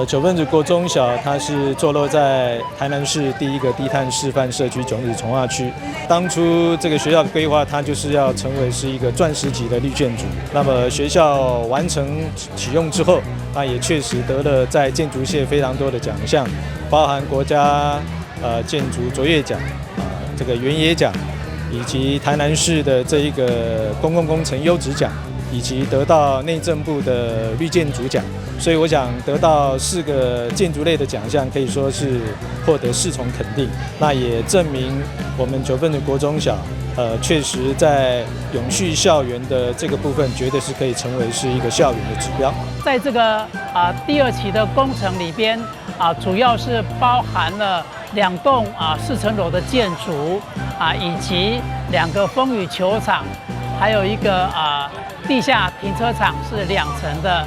九份子國中小，它是坐落在台南市第一個低碳示範社區九份子重劃區。當初這個學校的規劃，它就是要成為是一個鑽石級的綠建築。那麼學校完成啟用之後，那也確實得了在建築界非常多的獎項，包含國家建築卓越獎、啊這個原野獎，以及台南市的這一個公共工程優質獎，以及得到內政部的綠建築獎。所以我想得到四個建築類的獎項，可以說是獲得四重肯定。那也證明我們九份子國中小，確實在永續校園的這個部分，絕對是可以成為是一個校園的指標。在這個第二期的工程裡邊主要是包含了兩棟四層樓的建築以及兩個風雨球場，還有一個地下停車場是兩層的。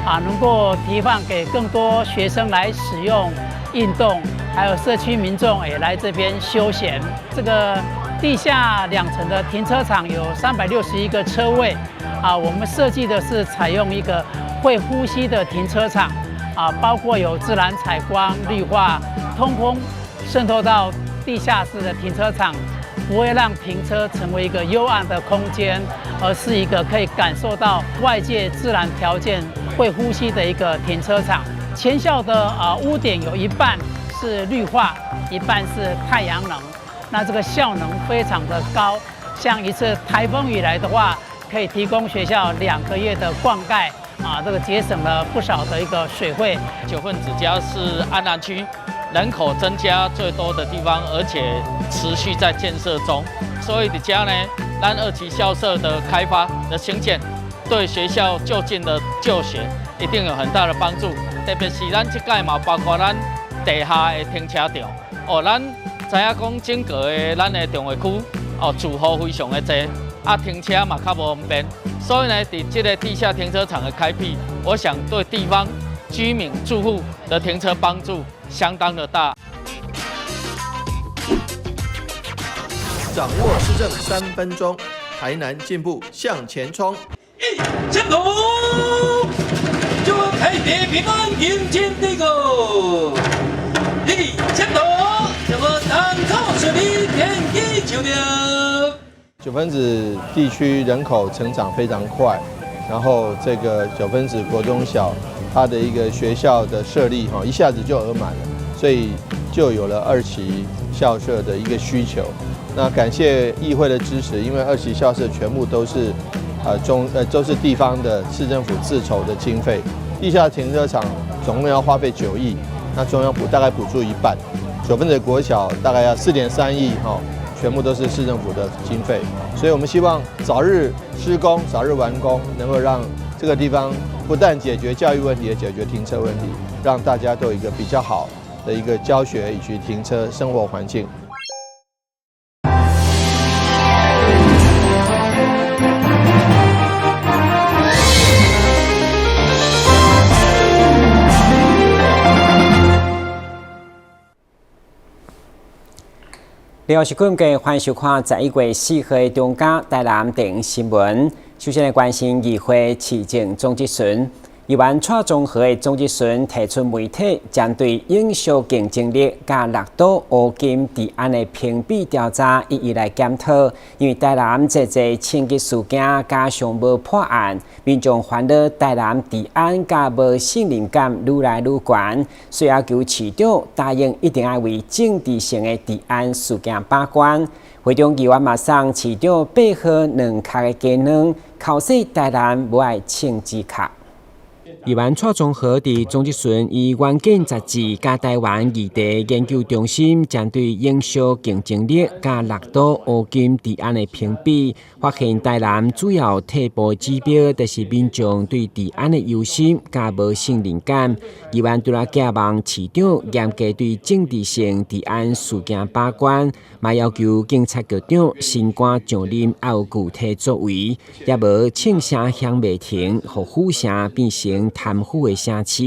能夠提放給更多學生來使用運動，還有社區民眾也來這邊休閒。這個地下兩層的停車場有361個車位，我們設計的是採用一個會呼吸的停車場，包括有自然採光、綠化、通風，滲透到地下室的停車場，不會讓停車成為一個幽暗的空間，而是一個可以感受到外界自然條件、會呼吸的一個停車場。全校的屋頂有一半是綠化，一半是太陽能，那這個效能非常的高。像一次颱風雨來的話，可以提供學校2個月的灌溉，這個節省了不少的一個水費。九份子家是安南區人口增加最多的地方，而且持續在建設中，所以佇遮呢，咱二期校舍的開發的興建，對學校就近的就學一定有很大的幫助，特別是咱這屆嘛，包括咱地下的停車場，哦，咱知影講整個的咱的重劃區，哦，住戶非常的濟，啊，停車嘛較無方便，所以呢，佇這個地下停車場的開闢，我想對地方居民住戶的停車幫助相當的大。掌握市政3分鐘，台南進步向前衝。一千五，祝台地平安，迎前地個。一千五，祝我單靠順利，天氣就定。九份子地區人口成長非常快，然後這個九份子國中小，它的一個學校的設立，哈，一下子就額滿了，所以就有了二期校舍的一個需求。那感謝議會的支持，因為二期校舍全部都是都是地方的市政府自籌的經費，地下停車場總共要花費9億，那中央補大概補助一半，九份子國小大概要4.3億哈，全部都是市政府的經費，所以我們希望早日施工，早日完工，能夠讓這個地方不但解決教育問題，也解決停車問題，讓大家都有一個比較好的一個教學以及停車生活環境。你好，是今日歡迎收看11月4號的中嘉台南電新聞。首先來關心議會市政總質詢，議員蔡中和的總質詢提出媒體針對營銷競爭力佮綠島烏金治安的評比調查一一來檢討。因為台南濟濟槍擊事件加上無破案，民眾煩惱台南治安佮無信任感愈來愈懸，所以要求市長答應一定愛為政治性的治安事件把關。會中議員嘛送市長8號兩殼的雞卵，口說台南無愛銃子殼。議員蔡中和佇總質詢以遠見雜誌佮台灣議題研究中心針對營銷競爭力佮綠島烏金治安的評比，發現台南主要退步指標就是民眾對治安的憂心佮無信任感。議員除了寄望市長嚴格對政治性治安事件把關，嘛要求警察局長新官上任愛有具體作為，也無銃聲響袂停，予府城變成貪腐的城市。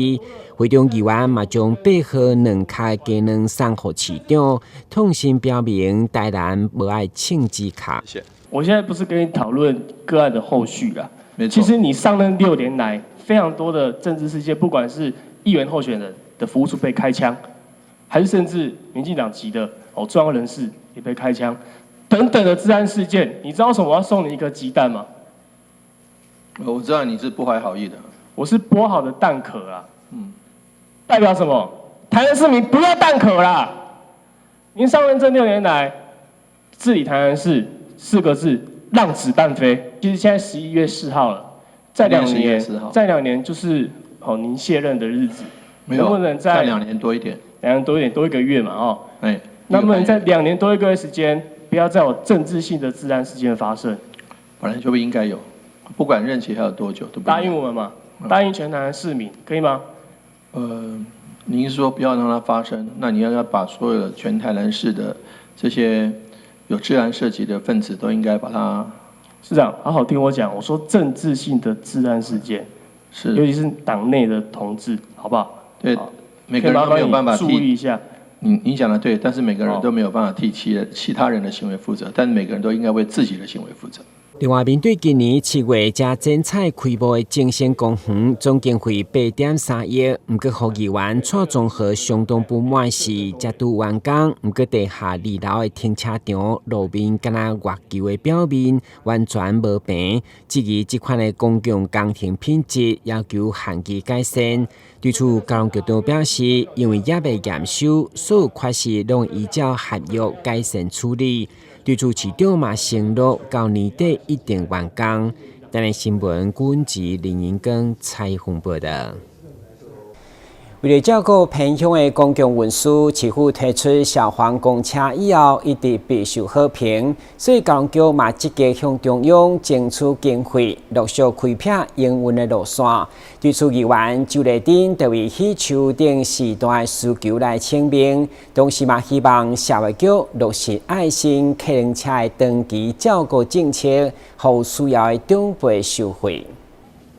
會中議員嘛將8號兩殼雞卵送予市長，痛心表明台南無愛銃子殼。我現在不是跟你討論個案的後續啦，其實你上任6年來，非常多的政治事件，不管是議員候選人的服務處被開槍，還是甚至民進黨籍的哦重要人士也被開槍，等等的治安事件，你知道為什麼我要送你一顆雞蛋嗎？我知道你是不懷好意的。我是剝好的蛋殼啊，代表什麼？台南市民不要蛋殼啦！您上任這6年來，治理台南市四個字：讓子彈飛。其實現在11月4號了，再兩年，再兩年就是哦您卸任的日子。沒有，能不能再2年多一點？兩年多一點，多一個月嘛，哦。哎，能不能在兩年多一個月時間，不要再有政治性的治安事件發生？本來就不應該有，不管任期還有多久都不答應我們嘛，答應全台南市民，可以嗎？您是說不要讓它發生，那你要把所有的全台南市的這些有治安涉及的分子都應該把它。市長，好好聽我講，我說政治性的治安事件，尤其是黨內的同志，好不好？對，每個人都沒有辦法注意一下。你講的對，但是每個人都沒有辦法替其他人的行為負責，但每個人都應該為自己的行為負責。另外，面對今年7月才剪彩開幕的中正公園，總經費8.3億，毋過予議員蔡宗和相當不滿是，才拄完工，毋過地下二樓的停車場路面敢若月球的表面，完全無平，質疑這款的公共工程品質，要求限期改善。對此，交通局長表示，因為猶未驗收，所有缺失攏依照合約改善處理。對此，市長嘛承諾到年底一定完工。台南新聞，阮子林英光採訪報道。為了照顧偏鄉的公共運輸，市府推出小黃公車以後，一直備受好評。所以交通局嘛積極向中央爭取經費，陸續開闢營運的路線。對此，議員周麗珍就為許樹等時段的需求來請命，同時嘛希望社會局落實愛心客運車的長期照顧政策，予需要的長輩受惠。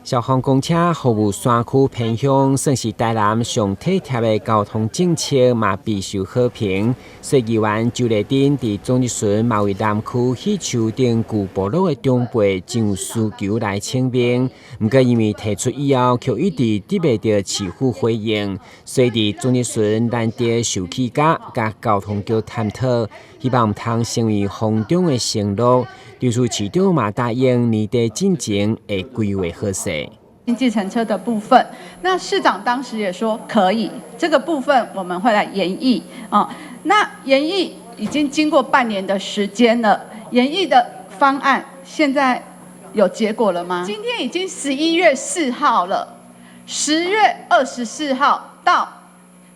小黃公車服務山區偏鄉，算是台南上體貼的交通政策，嘛備受好評。所以議員周麗珍佇總質詢嘛為南區許樹等舊部落的長輩真有需求來請命。毋過因為提出以後，卻一直得袂著市府回應，所以佇總質詢難得受氣甲佮交通局探討，希望毋通成為風中的承諾。對此市長嘛答應年底進前會規劃好勢。計程車的部分，那市長當時也說可以，這個部分我們會來研議啊。那研議已經經過半年的時間了，研議的方案現在有結果了嗎？今天已經11月4號了，10月24號到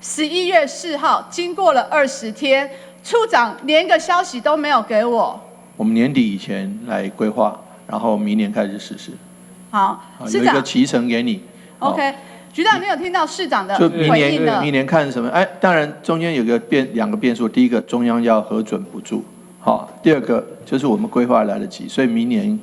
11月4號，經過了20天，處長連個消息都沒有給我。我們年底以前來規劃，然後明年開始實施。好，有一個期程給你。 OK，局長，你有聽到市長的就明回應了？年，明年看什麼？哎，當然中間有個變，兩個變數。第一個，中央要核准補助，好。第二個就是我們規劃來得及，所以明年，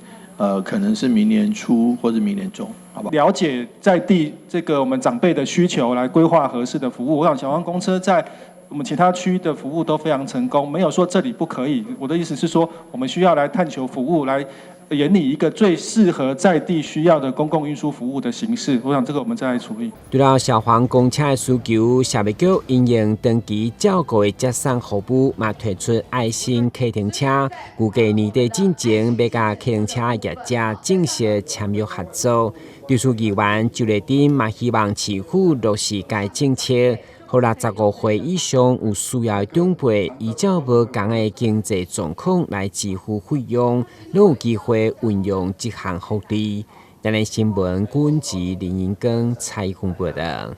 可能是明年初或者明年中，好不好？了解在地這個我們長輩的需求，來規劃合適的服務。我想小黃公車在我們其他區的服務都非常成功，沒有說這裡不可以。我的意思是說，我們需要來探求服務，來研擬一個最適合在地需要的公共運輸服務的形式。我想這個我們再來處理。除了小黃公車的需求，社會局因應長期照顧的接送服務，嘛推出愛心客停車，預計年底進前欲佮客運車業者正式簽約合作。對此議員周麗珍嘛希望市府落實該政策，予65歲以上有需要的長輩，依照無仝的經濟狀況來支付費用，攏有機會運用這項福利。台南新聞，阮子林英光採訪報道。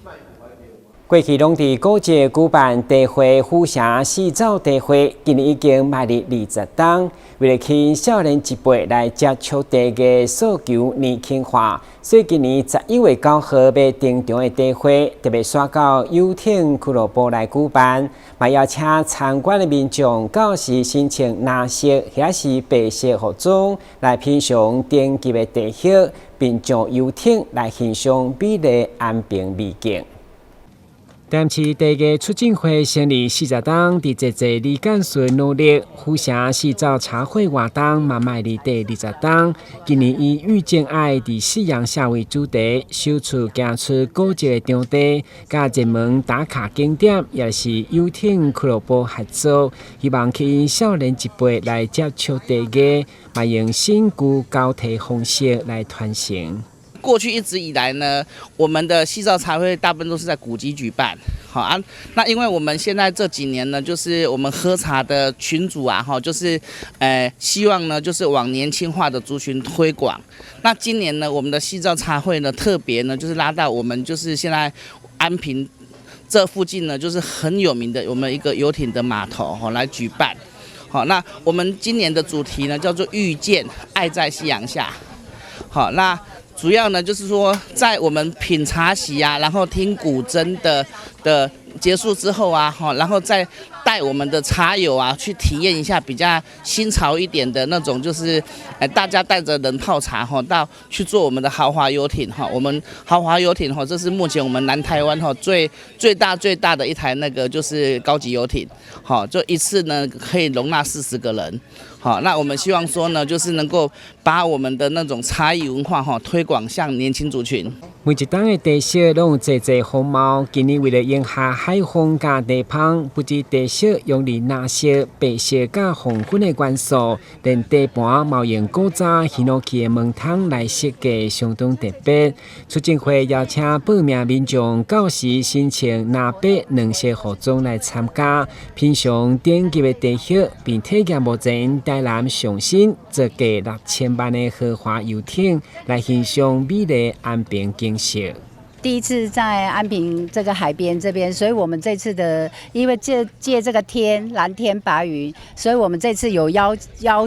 過去攏佇古蹟舉辦茶會，府城四走茶會，今年已經邁入20冬。為了吸引少年一輩來接觸茶藝，訴求年輕化，所以今年11月9號欲登場的茶會，特別徙到遊艇俱樂部來舉辦，嘛邀請參觀的民眾到時身穿藍色抑是白色服裝來品嘗頂級的茶葉，並上遊艇來欣賞美麗安平美景。台南市茶藝促進會成立40冬，佇濟濟李幹事努力，府城夕照茶會活動嘛邁入第20冬。今年以遇見愛佇夕陽下為主題，首次行出古蹟的場地，佮熱門打卡景點，也是遊艇俱樂部合作，希望吸引少年一輩來接觸茶藝，嘛用新舊交替方式來傳承。過去一直以來呢，我們的夕照茶會大部分都是在古蹟舉辦，好啊。那因為我們現在這幾年呢，就是我們喝茶的群組啊，哈，就是，希望呢，就是往年輕化的族群推廣。那今年呢，我們的夕照茶會呢，特別呢，就是拉到我們就是現在安平這附近呢，就是很有名的我們一個遊艇的碼頭，哈，來舉辦。好，那我們今年的主題呢，叫做遇見愛在夕陽下。好，那主要呢，就是說，在我們品茶席啊，然後聽古箏的結束之後啊，哈，然後再帶我們的茶友啊，去體驗一下比較新潮一點的那種，就是，大家帶着冷泡茶哈，到去坐我們的豪華遊艇哈，我們豪華遊艇哈，這是目前我們南台灣哈最最大最大的一台那個就是高級遊艇，好，就一次呢可以容納40個人。好，那我們希望說呢，就是能夠把我們的那種茶藝文化哈推廣向年輕族群。每一冬的茶色攏有濟濟風貌，今年為了迎合海風佮茶芳，不止茶色用藍色、白色佮黃粉的元素，連茶盤嘛用古早ヒノキ的門窗來設計，相當特別。促進會邀請報名民眾到時申請藍白兩色服裝來參加，品嘗頂級的茶葉，並體驗目前台南上新造價6000萬的豪華遊艇，來欣賞美麗安平景色。第一次在安平這個海邊這邊，所以我們這次的，因為借借這個天藍天白雲，所以我們這次有要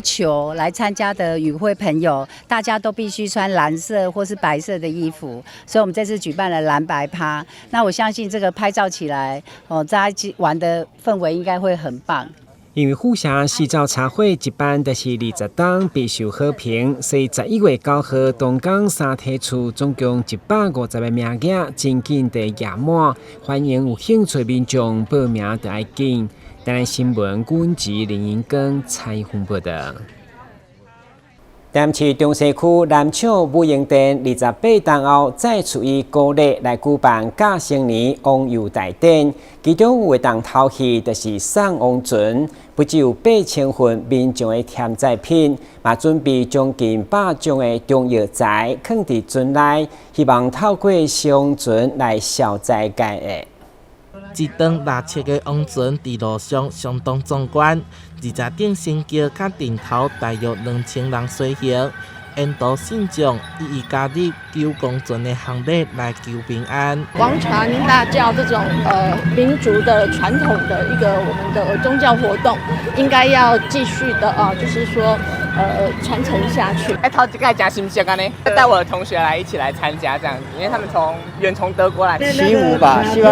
求來參加的與會朋友，大家都必須穿藍色或是白色的衣服，所以我們這次舉辦了藍白趴。那我相信這個拍照起來，哦，大家一起玩的氛圍應該會很棒。因為府城夕照茶會一辦就是20冬，備受好評，所以11月9號東港三體處總共150個名額，真緊地額滿，歡迎有興趣民眾報名就愛緊。台南新聞阮吉林英庚採訪報道。台南市中西區南廠武英殿28冬後再次以古禮來舉辦甲生年王遊大典，其中有一檔頭戲就是送王船，不只有8000份民眾的添載品，嘛準備將近100種的中藥材囥佇船內，希望透過雙船來消災解厄。這棟六尺的王船佇路上相當壯觀，20頂神轎佮頂頭大約2000人隨行，沿途信眾一一加入救王船的行列來求平安。王船大轎這種民族的傳統的一個我們的宗教活動，應該要繼續的啊，就是說傳承下去。哎，頭一擺誠新鮮按呢，帶我的同學來一起來參加這樣子，因為他們從遠從德國來。祈福吧，希望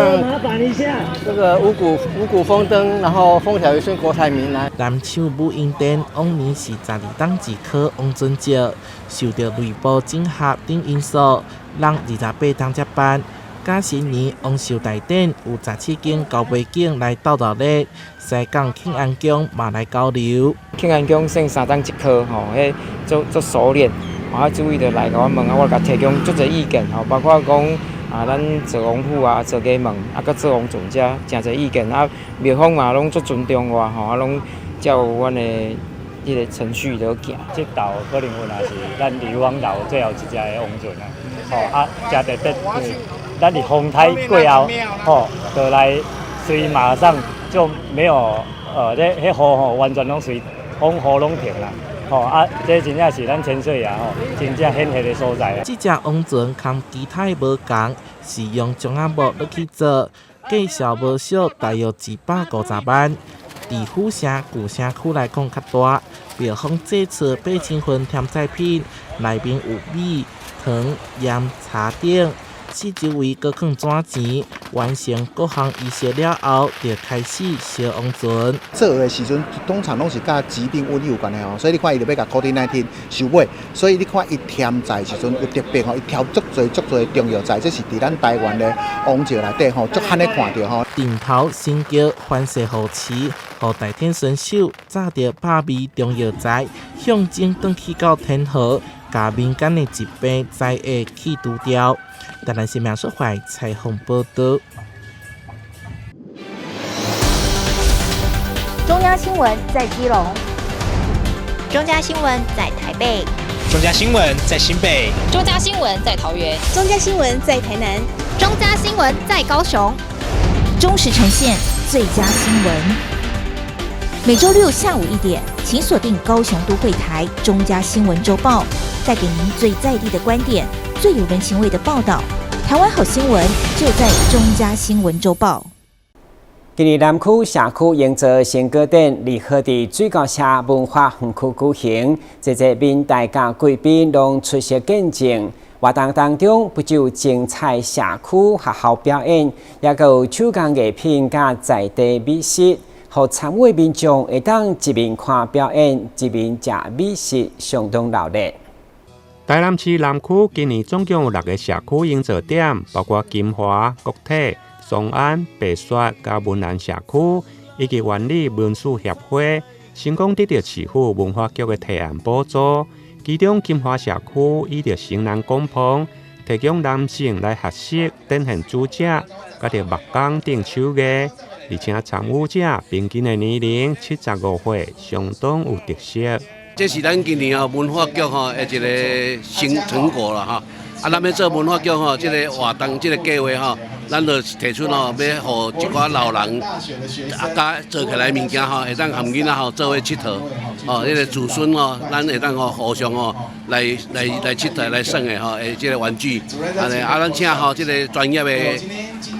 這個五穀豐登，然後風調雨順，國泰民安。南廠武英殿往年是12冬一科王船節，受著內部整合等因素，人28冬才辦。甲新年王壽大典有17間高碑景來鬥熱鬧，西港慶安宮嘛來交流。慶安宮算三冬一科吼，彼足足熟練，啊，注意著來共我問啊，我共提供足濟意見吼，包括講啊，咱做王府啊，做衙門啊，閣做王船遮，誠濟意見啊，廟方嘛攏足尊重我吼，啊，攏照阮的彼個程序咧行。這道可能有也是咱李王樓最後一隻的王船啊，吼啊，誠特別，因為咱佇風颱過後，吼，就來隨馬上就沒有，這彼雨吼完全攏隨風雨攏停啦，吼啊，這真正是咱千歲爺吼，真正顯赫的所在啊。這隻王船佮其他的無仝，是用樟仔木落去做，價數無少，大約250萬。佇府城舊城區來講較大，廟方祭出8000份添菜品，內面有米、糖、鹽、茶等。四周圍閣囥紙錢，完成各項儀式了後，就開始燒王船。做的時陣，通常攏是佮疾病瘟疫有關係吼，所以你看伊就欲共 COVID-19 收尾，所以你看伊添在時陣有特別吼，伊調足濟足濟中藥材，這是佇咱台灣的王朝內底吼，足罕咧看著吼。頂頭神轎反射護持，予代天神手紮著百味中藥材，象徵轉去到天河，共民間的疾病災厄去除掉。台南新聞說懷採訪報導。中央新聞在基隆，中嘉新聞在台北，中嘉新聞在新北，中嘉新聞在桃園，中嘉新聞在台南，中嘉新聞在高雄。忠實呈現最佳新聞。每週六下午1點，請鎖定高雄都會台中嘉新聞週報，帶給您最在地的觀點，最有人情味的報道。台灣好新聞就在中嘉新聞週報。今年南區社區營造成果展，二號佇水溝社文化園區舉行，濟濟民代佮貴賓攏出席見證。活動當中不只有精彩社區學校表演，也閣有手工藝品佮在地美食，予參與民眾會當一面看表演，一面食美食，相當熱鬧。台南市南區今年總共有六个社區營造點，包括金華、國體、松安、白雪佮文南社區，以及萬里文史協會，成功得著市府文化局的提案補助。其中金華社區倚著城南拱棚，提供男性來學習展現煮食，佮著木工等手藝，而且參與者平均的年齡75歲，相當有特色。這是咱今年文化局的一個新成果啦哈。啊，咱欲做文化局吼，這个活動、這个計劃吼，咱就提出吼，欲予一寡老人啊，佮做起來物件吼，會當和囡仔吼做伙𨑨迌，吼，彼个子孫吼，咱會當吼互相吼來來來𨑨迌來耍的吼，的這个玩具，按呢啊，咱請吼這个專業的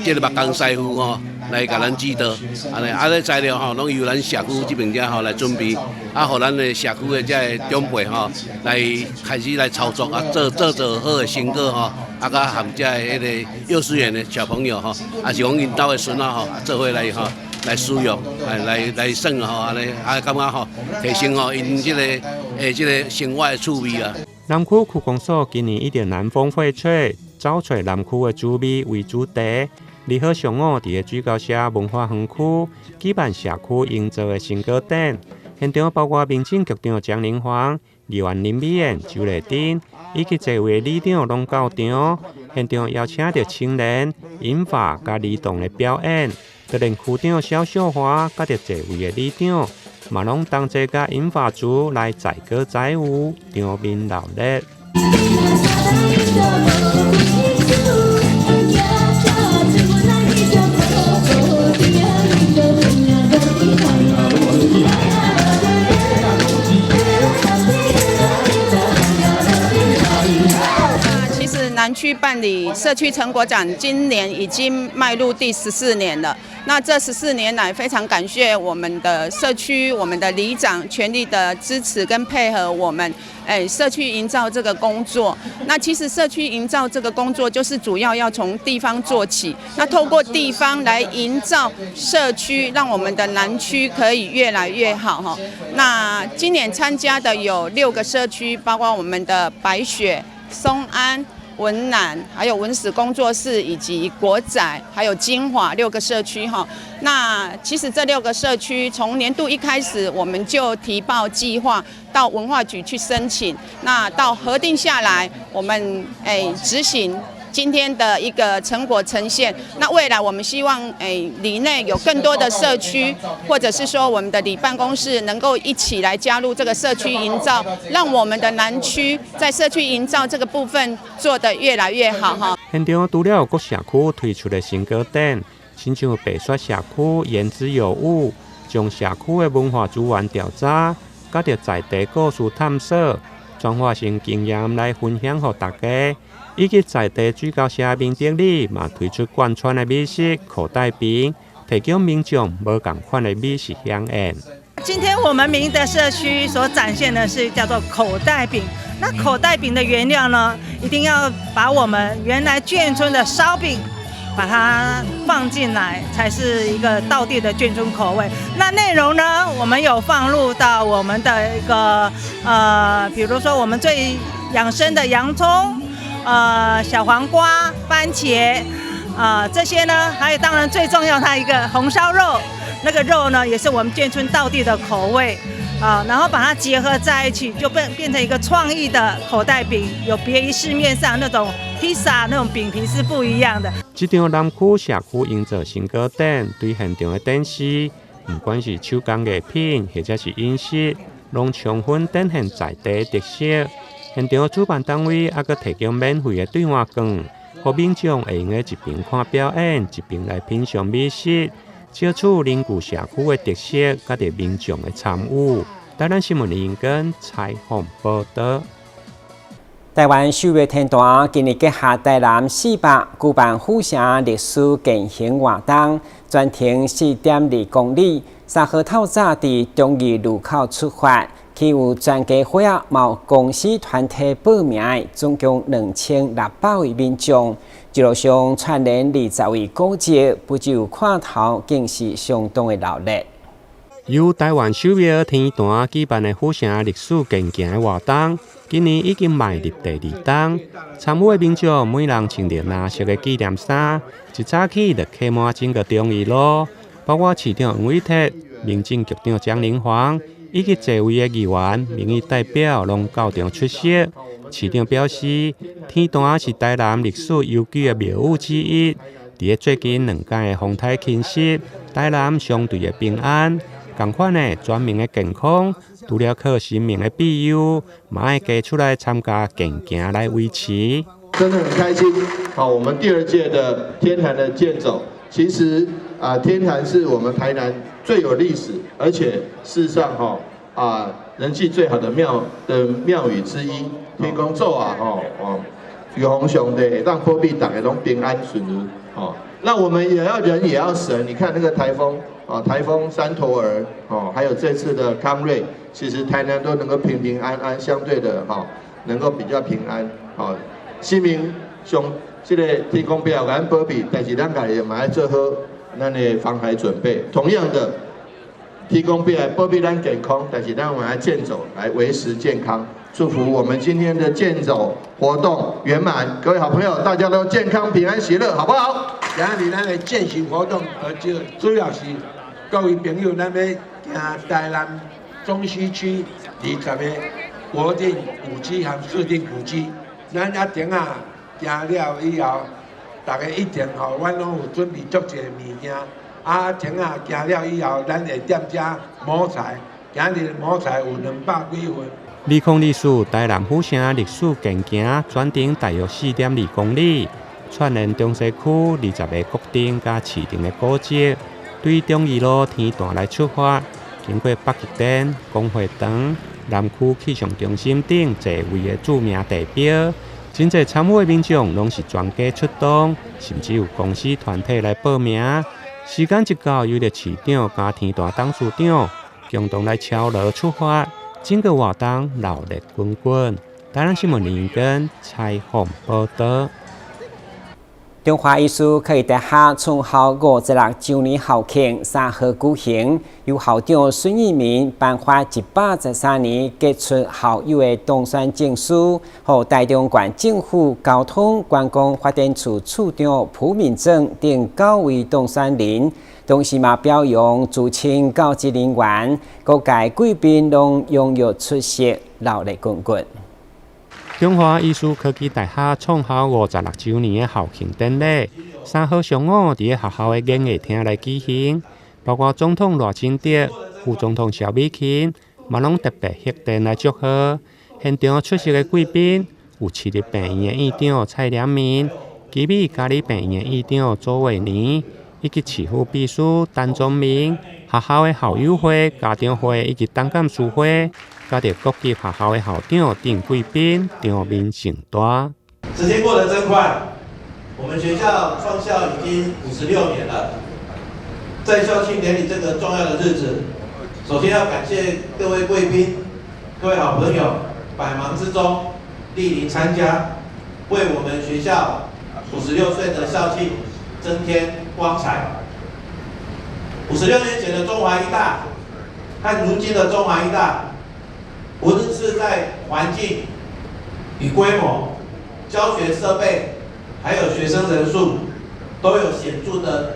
這个木工師傅吼來共咱指導，按呢啊，這材料吼攏由咱社區這邊遮吼來準備，啊，予咱的社區的這个長輩吼來開始來操作啊，做做做好的成果吼，啊，佮和這个彼个幼稚園的小朋友吼，也是講𪜶兜的孫仔吼，做伙來吼來使用，來來來耍吼，按呢啊，感覺吼提升吼𪜶這个誒這个生活的趣味啊。南區區公所今年以著南風薈萃，找揣南區的滋味為主題。二號上午，佇个水溝社文化園區舉辦社區營造的成果展，現場包括民政局長江玲芳、議員林美燕、周麗珍以及濟位里長攏到場。現場邀請著青年、銀髮佮兒童的表演，就連區長蕭秀華佮著濟位的里長，嘛攏同齊佮銀髮族來載歌載舞，場面熱鬧。其實南區辦理社區成果展，今年已經邁入第14年了。那這14年來，非常感謝我們的社區、我們的里長全力的支持跟配合我們，社區營造這個工作。那其實社區營造這個工作，就是主要要從地方做起。那透過地方來營造社區，讓我們的南區可以越來越好哈。那今年參加的有6個社區，包括我們的白雪、松安、文南，還有文史工作室，以及國仔，還有金華6個社區哈。那其實這6個社區從年度一開始，我們就提報計劃到文化局去申請，那到核定下來，我們執行今天的一個成果呈現。那未來我們希望里內有更多的社區，或者是說我們的里辦公室能夠一起來加入這個社區營造，讓我們的南區在社區營造這個部分做得越來越好哈。現場除了各社區推出的成果展，親像白雪社區言之有物，將社區的文化資源調查，佮著在地故事探索，轉化成經驗來分享予大家。以及在地水溝社明德里嘛推出貫穿的美食口袋餅，提供民眾無仝款的美食饗宴。今天我們明德社區所展現的是叫做口袋餅。那口袋餅的原料呢，一定要把我們原來眷村的燒餅，把它放進來，才是一個道地的眷村口味。那內容呢，我們有放入到我們的一個比如說我們最養生的洋蔥、小黃瓜、番茄，這些呢，還有當然最重要，它一個紅燒肉，那個肉呢，也是我們眷村道地的口味。啊，然後把它結合在一起，就變成一個創意的口袋餅，有別於市面上那種披薩那種餅皮是不一樣的。這場南區社區營造成果展，對現場的展示，不管是手工藝品或者是飲食，攏充分展現在地特色。現場主辦單位猶閣提供免費的兌換券，予民眾會用得一邊看表演，一邊來品嘗美食。借此凝聚社區的特色，佮著民眾的參與。台南新聞林根採訪報道。台灣秀宮天壇今年結合台南400舉辦府城歷史健行活動，全程4.2公里，3號透早佇忠義路口出發，去有全家伙仔，嘛有公司團體報名的，總共2600位民眾。一路上串聯20位古蹟，不只有看頭，更是相當的熱鬧。由台灣秀宮天壇舉辦的府城歷史健行的活動，今年已經邁入第二冬。參與的民眾每人穿著藍色的紀念衫，一早起就客滿整個忠義路，包括市長黃偉哲、民政局長蔣玲芳以及濟位的議員、民意代表攏到場出席。市長表示，天壇是台南歷史悠久的廟宇之一。佇咧最近兩擺的風颱侵襲，台南相對的平安。仝款的全民的健康，除了靠神明的庇佑，嘛愛加出來參加健行來維持。真的很開心。好，我們第二屆的天壇的健走，其實啊，天壇是我們台南最有歷史，而且事實上哈啊人氣最好的廟宇之一。天公祖啊，吼哦，玉皇上帝讓保庇大家攏平安順利哦。那我們也要人也要神，你看那個颱風啊，颱風山陀兒哦，還有這次的康瑞，其實台南都能夠平平安安，相對的哈，能夠比較平安。哦，神明上這個天公伯予咱保庇，但是咱家己嘛愛做好咱的防台準備。同樣的，天公伯來保庇咱健康，但是咱嘛愛健走來維持健康。祝福我們今天的健走活動圓滿，各位好朋友，大家都健康平安喜樂，好不好？今日咱的健行活動，就主要是各位朋友，咱欲行台南中西區20個國定古蹟和市定古蹟，咱一停啊行了以後，大家一定吼，阮攏有準備足濟物件。啊，停啊行了以後，咱會踮遮摸菜，今日摸菜有200幾份。2024台南府城歷史健行，全程大約4.2公里，串聯中西區20個國定佮市定的古蹟，對忠義路天壇來出發，經過北極殿、公會堂、南區氣象中心等濟位的著名地標，真濟參與的民眾攏是全家出動，甚至有公司團體來報名。時間一到，由著市長佮天壇董事長共同來敲鑼出發。整個活動熱鬧滾滾。台南新聞林根採訪報道。中華醫事科技大學創校56週年校慶3號舉行，由校長孫益民頒發113年傑出校友的當選證書，予臺中縣政府交通觀光發展處處長蒲敏正等九位當選人，同時嘛表揚資深教職人員，各界貴賓攏踴躍出席，熱鬧滾滾。中華醫事科技大學創校56週年的校慶典禮，3號上午佇咧學校的演藝廳來舉行，包括總統賴清德、副總統蕭美琴，嘛攏特別賀電來祝賀。現場出席的貴賓有市立病院的院長蔡良明、奇美嘉里病院的院長周偉年，以及市府秘書陳宗明、學校的校友會、家長會以及董監事會，佮著各級學校的校長等貴賓，場面盛大。時間過得真快，我們學校創校已經56年了。在校慶典禮這個重要的日子，首先要感謝各位貴賓、各位好朋友，百忙之中蒞臨參加，為我們學校56歲的校慶增添光彩。56年前的中華醫大和如今的中華醫大，無論是在環境與規模、教學設備，還有學生人數，都有顯著的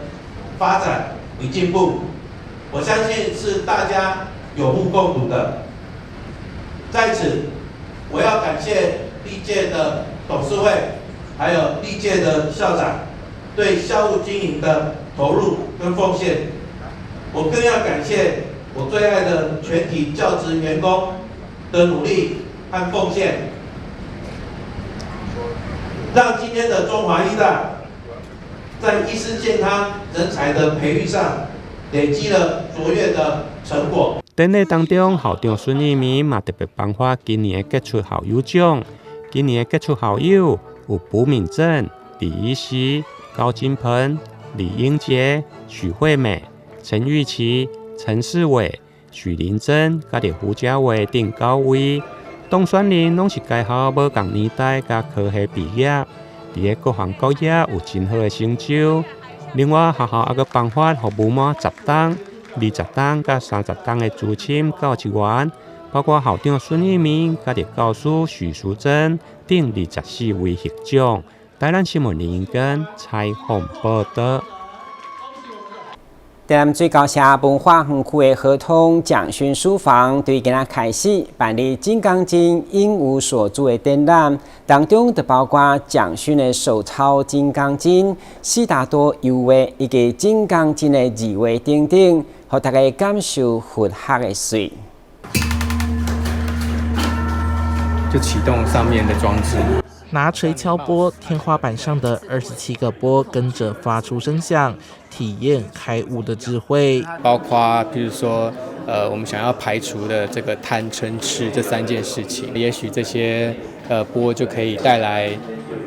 發展與進步。我相信是大家有目共睹的。在此，我要感謝歷屆的董事會，還有歷屆的校長對校務經營的投入跟奉獻。我更要感謝我最愛的全體教職員工的努力和奉獻，讓今天的中華醫大在醫師健康人才的培育上累積了卓越的成果。典禮當中，校長孫益民嘛特別頒發今年的傑出校友獎。今年的傑出校友有卜敏正、李醫師、高金鵬、李英杰、許惠美、陳玉琪、陳世偉、許玲珍、佮著胡家偉等九位。當選人攏是該校無仝年代佮科系畢業，佇个各行各業有真好的成就。另外，學校猶閣頒發予無滿10冬、20冬佮30冬的資深教職員，包括校長孫益民、佮著教師許淑珍等24位獲獎。台南新聞林英根採訪報導。台南水交社文化園區的何通蔣勳書房，對今仔開始辦理《金剛經應無所住》的展覽，當中就包括蔣勳的手抄《金剛經》、悉達多油畫以及《金剛經》的字畫等等，予大家感受佛學的水。就啟動上面的裝置。拿錘敲缽，天花板上的27個缽跟着發出聲響，體驗開悟的智慧。包括，比如說，我們想要排除的這個貪嗔痴這三件事情，也許這些缽就可以帶來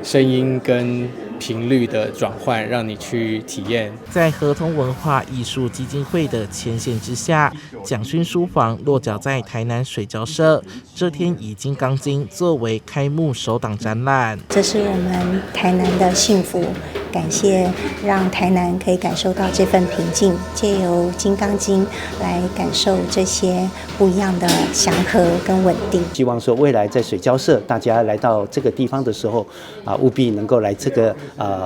聲音跟頻率的轉換，讓你去體驗。在合通文化藝術基金會的牽線之下，蔣勳書房落腳在台南水交社。這天以《金剛經》作為開幕首檔展覽。這是我們台南的幸福，感謝讓台南可以感受到這份平靜，借由《金剛經》來感受這些不一樣的祥和跟穩定。希望說未來在水交社，大家來到這個地方的時候，啊，務必能夠來這個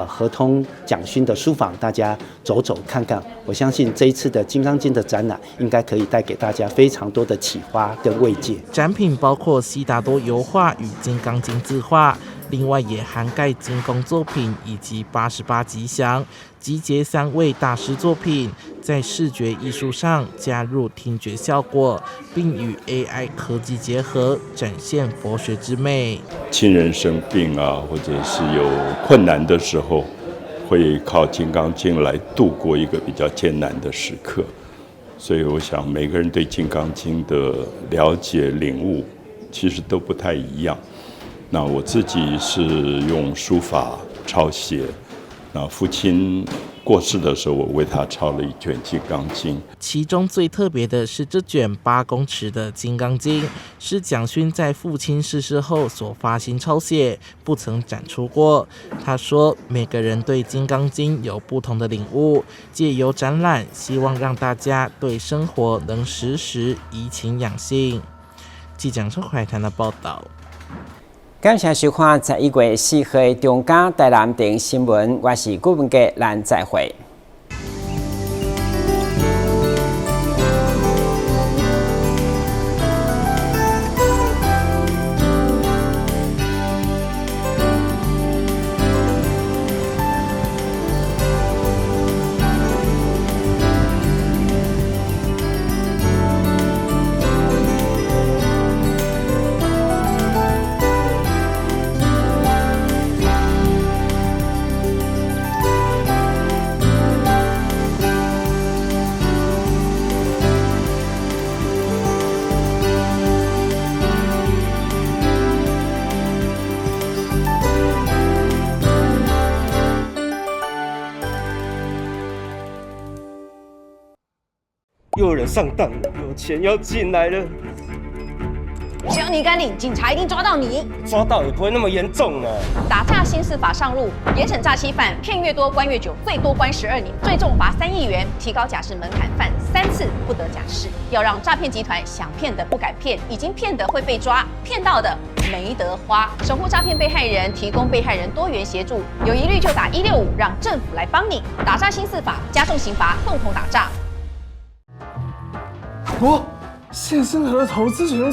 何通蔣勳的書房，大家走走看看。我相信這一次的《金剛經》的展覽，應該可以帶給大家非常多的啟發跟慰藉。展品包括悉達多油畫與《金剛經》字畫，另外也涵蓋金工作品以及88吉祥，集結三位大師作品，在視覺藝術上加入聽覺效果，並與 AI 科技結合，展現佛學之美。親人生病啊，或者是有困難的時候，會靠《金剛經》來度過一個比較艱難的時刻。所以，我想每個人對《金剛經》的了解領悟，其實都不太一樣。那我自己是用書法抄寫。那父親過世的時候，我為他抄了一卷《金剛經》。其中最特別的是這卷8公尺的《金剛經》，是蔣勳在父親逝世後所發心抄寫，不曾展出過。他說，每個人對《金剛經》有不同的領悟，借由展覽，希望讓大家對生活能時時怡情養性。記者陳懷談的報道。感謝收看11月4號的中嘉台南電新聞，我是顧文傑，咱再會。又有人上當了，有錢要進來了。只要你敢領，警察一定抓到你。抓到也不會那麼嚴重啊。打詐新司法上路，嚴懲詐欺犯，騙越多關越久，最多關12年，最重罰3億元，提高假釋門檻，犯三次不得假釋。要讓詐騙集團想騙的不敢騙，已經騙的會被抓，騙到的沒得花。守護詐騙被害人，提供被害人多元協助，有疑慮就打165，讓政府來幫你。打詐新司法，加重刑罰，共同打詐。我現身和投資全